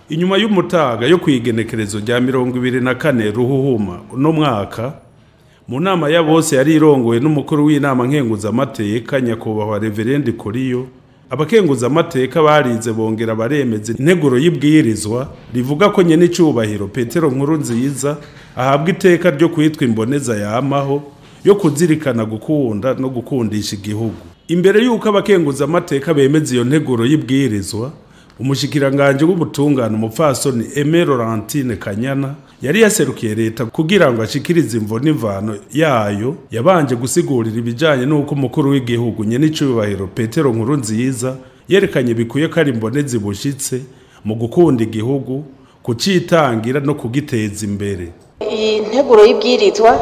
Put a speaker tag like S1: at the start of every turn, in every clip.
S1: Inyuma y'umutaga yo kwigenekerezo rya 24 Ruhuhuma no mwaka, mu nama ya bose yari irongoye n'umukuru w'inama nkenguzamateka nyakubahwa Reverend Koriyo, abakenguzamateka barize bongera baremeza integuro y'ibwirizwa rivuga ko nyene icubahiro Petero Nkurunziza ahabwa iteka ryo kwitwa imboneza yamaho yo kuzirikana gukunda no gukundisha igihugu. Imbere y'uko abakenguzamateka bemeza iyo nteguro y'ibwirizwa, umushikiranganje w'ubutungane umupfasoni Aimée Laurentine Kanyana yari yaserukiye leta kugira ngo ashikirize imvo n'imvano yayo, yabanje gusigurira ibijanye n'uko umukuru w'igihugu nyene icubahiro Petero Nkurunziza yerekanye bikuye ko ari imbonezi bushitse mu gukunda igihugu, kucitangira no kugiteza imbere.
S2: Iyi nteguro y'ibwirizwa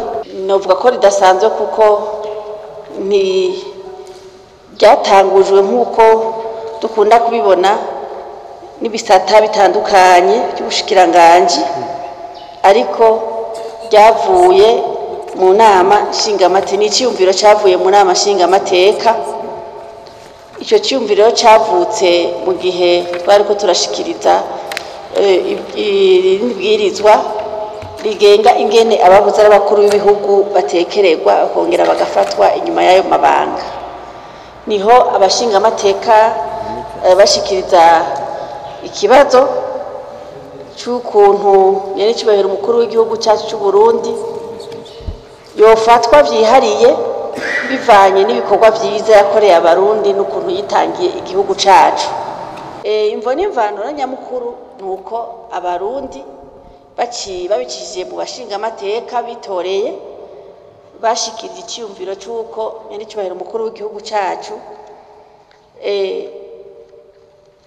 S2: novuga ko ridasanzwe kuko ni ryatangujwe nk'uko dukunda kubibona n'ibisata bitandukanye by'ubushikiranganji, ariko ryavuye mu nama nshingamateka, ni icyumviro cyavuye mu nama nshingamateka. Icyo cyumviro cyavutse mu gihe twari ko turashikiriza ibwirizwa rigenga ingene ababuze abakuru b'ibihugu batekererwa bakongera bagafatwa inyuma y'ayo mabanga. Niho abashingamateka bashikiriza ikibazo cy'ukuntu nyene cyubahiro umukuru w'igihugu cyacu cy'u Burundi yofatwa vyihariye bivanye n'ibikorwa vyiza yakoreye abarundi n'ukuntu yitangiye igihugu cacu. Imvo n'imvano nyamukuru nuko abarundi babicishije mu bashingamateka bitoreye bashikiriza icyumviro cy'uko nyene cyubahiro umukuru w'igihugu cacu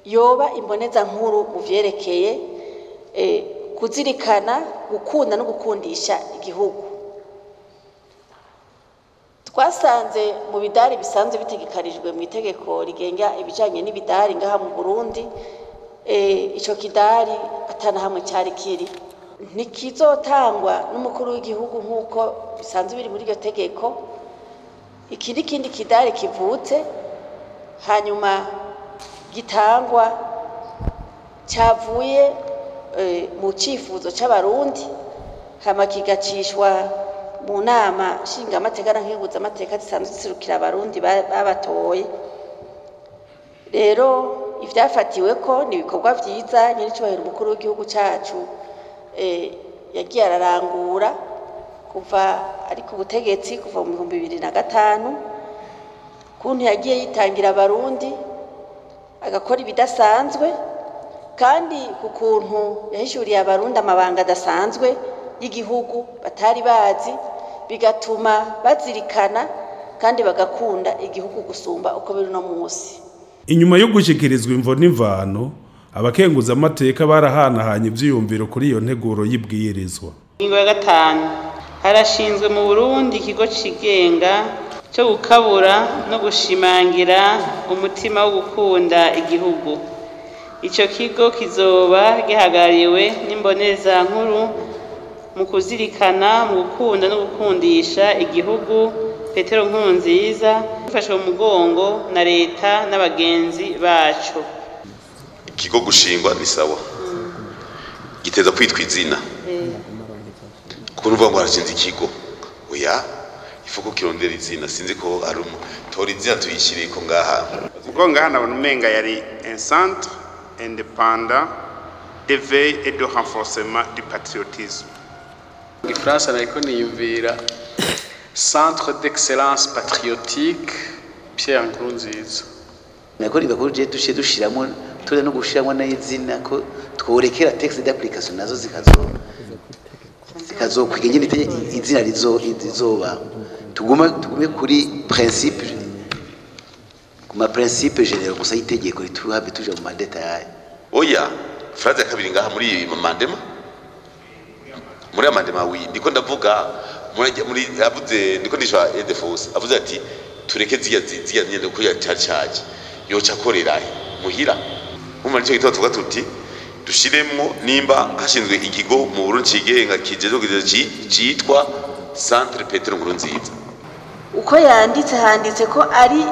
S2: yoba imboneza nkuru mu vyerekeye kuzirikana gukunda no gukundisha igihugu. Twasanze mu bidari bisanzwe bitegekarijwe mu itegeko rigenga ibijanye n'ibidari ngaha mu Burundi, ico kidari atana hamwe cyari kiri, ntikizotangwa n'umukuru w'igihugu nk'uko bisanzwe biri muri iryo tegeko. Iki n'ikindi kidari kivutse hanyuma gitangwa cyavuye mu cyifuzo c'abarundi, hama kigacishwa mu nama nshingamateka na nkenguzamateka zisanzwe zisirukira abarundi babatoye. Rero ivyafatiwe ko ni ibikorwa vyiza nyene cyubahiro umukuru w'igihugu cacu yagiye ararangura kuva ari ku butegetsi kuva mu 2005, kuntu yagiye yitangira abarundi agakora ibidasanzwe, kandi ku kuntu yahishuriye abarundi amabanga adasanzwe y'igihugu batari bazi, bigatuma bazirikana kandi bagakunda igihugu gusumba uko biri no munsi.
S1: Inyuma yo gushikirizwa imvo n'imvano, abakenguzamateka barahanahanye ivyiyumviro kuri iyo nteguro y'ibwirizwa.
S3: Ingingo ya 5, harashinzwe mu Burundi ikigo cigenga cyo gukabura no gushimangira umutima wo gukunda igihugu. Ico kigo kizoba gihagarariwe n'imboneza nkuru mu kuzirikana mu gukunda no gukundisha igihugu Petero Nkurunziza, gifashwe mu mugongo na leta n'abagenzi bacu.
S4: Ikigo gushingwa ni sawa, giteza kwitwa izina, kuko nuvuga ngo harashinze ikigo, oya ifuko kirondera izina, sinzi ko ari tora izina tuyishyire ko ngaha.
S5: Ubwo ngaha nabona umenga yari un centre indépendant d'éveil et de renforcement du patriotisme.
S6: Igifaransa nariko niyumvira Centre d'excellence patriotique Pierre Nkurunziza.
S7: Nako ribakuru je dushe dushiramo tore no gushiramo n'izina ko tworekera texte d'application nazo zikazokwiga nyine izina rizoba. Tugume kuri principe, kuma principe général gusa itegeko rituhabe tuje mu madetail.
S4: Oya phrase ya kabiri ngaha muri mandema, muri amandema wi ndiko ndavuga muri avuze ndiko ndishwa Edefos avuze ati tureke ziya nyende ko ya charge yoca korera muhira. Umva nico gitwa tuvuga tuti dushiremwo nimba hashinzwe ikigo mu Burundi cigenga kijeje citwa Centre Petero Nkurunziza.
S2: Uko yanditse handitse ko ari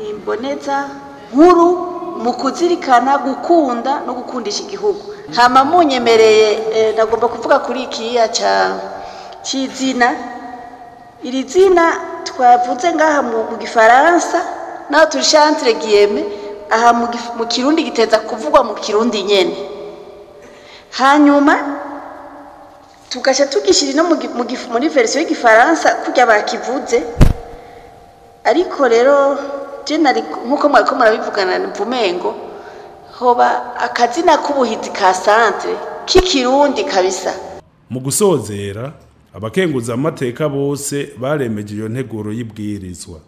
S2: imboneza nkuru mu kuzirikana gukunda no gukundisha igihugu. Hama munyemereye, nagomba kuvuga kuri ikiya ca c'izina. Iri zina twavuze ngaha mu gifaransa, naho turisha entre guillemets, aha mu Kirundi giteza kuvugwa mu Kirundi nyene, hanyuma tugaca tugishira no muri version y'igifaransa kurya bakivuze. Ariko rero je nari, nkuko mwariko murabivugana, mvumengo hoba akazina k'ubuhizi ka centre k'ikirundi kabisa.
S1: Mu gusozera, abakenguza amateka bose baremeje iyo nteguro y'ibwirizwa.